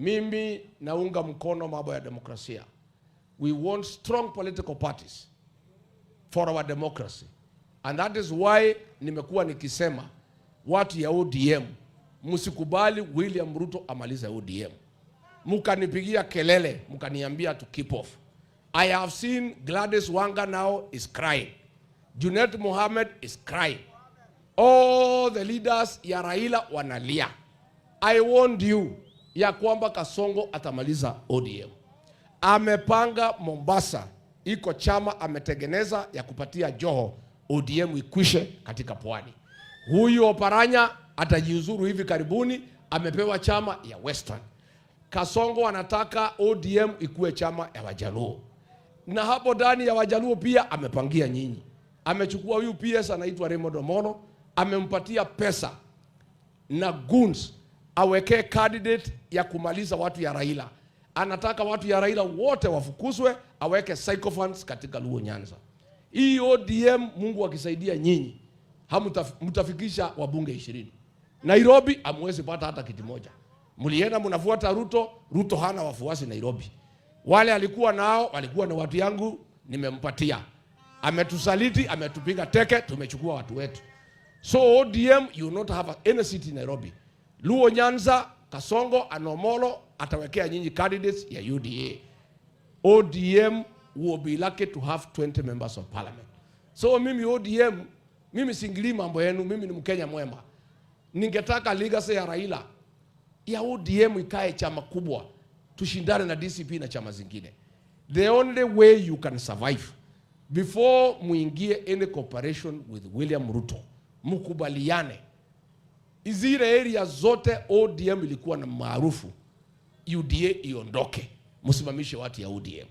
Mimi naunga mkono mambo ya demokrasia. We want strong political parties for our democracy. And that is why nimekuwa nikisema watu ya ODM, msikubali William Ruto amalize ODM. Mkanipigia kelele, mkaniambia to keep off. I have seen Gladys Wanga now is crying. Junet Mohammed is crying. All the leaders ya Raila wanalia. I warned you ya kwamba Kasongo atamaliza ODM. Amepanga Mombasa, iko chama ametengeneza ya kupatia Joho ODM ikwishe katika pwani. Huyu Oparanya atajiuzuru hivi karibuni, amepewa chama ya Western. Kasongo anataka ODM ikuwe chama ya Wajaluo, na hapo ndani ya Wajaluo pia amepangia nyinyi. Amechukua huyu PS anaitwa Raymond Omolo, amempatia pesa na goons awekee candidate ya kumaliza watu ya Raila. Anataka watu ya Raila wote wafukuzwe, aweke sycophants katika Luo Nyanza. Hii ODM, Mungu akisaidia nyinyi, hamtafikisha wabunge 20. Nairobi hamwezi pata hata kiti moja. Mlienda mnafuata Ruto, Ruto hana wafuasi Nairobi. Wale alikuwa nao walikuwa na watu yangu, nimempatia. Ametusaliti, ametupiga teke, tumechukua watu wetu. So ODM, you will not have any seat in Nairobi. Luo Nyanza, Kasongo, Omolo atawekea nyinyi candidates ya UDA. ODM will be lucky to have 20 members of parliament. So mimi ODM, mimi siingilii mambo yenu, mimi ni Mkenya mwema. Ningetaka legacy ya Raila ya ODM ikae chama kubwa, tushindane na DCP na chama zingine. The only way you can survive, before muingie any cooperation with William Ruto, mkubaliane zile area zote ODM ilikuwa na maarufu, UDA iondoke, msimamishe watu ya ODM.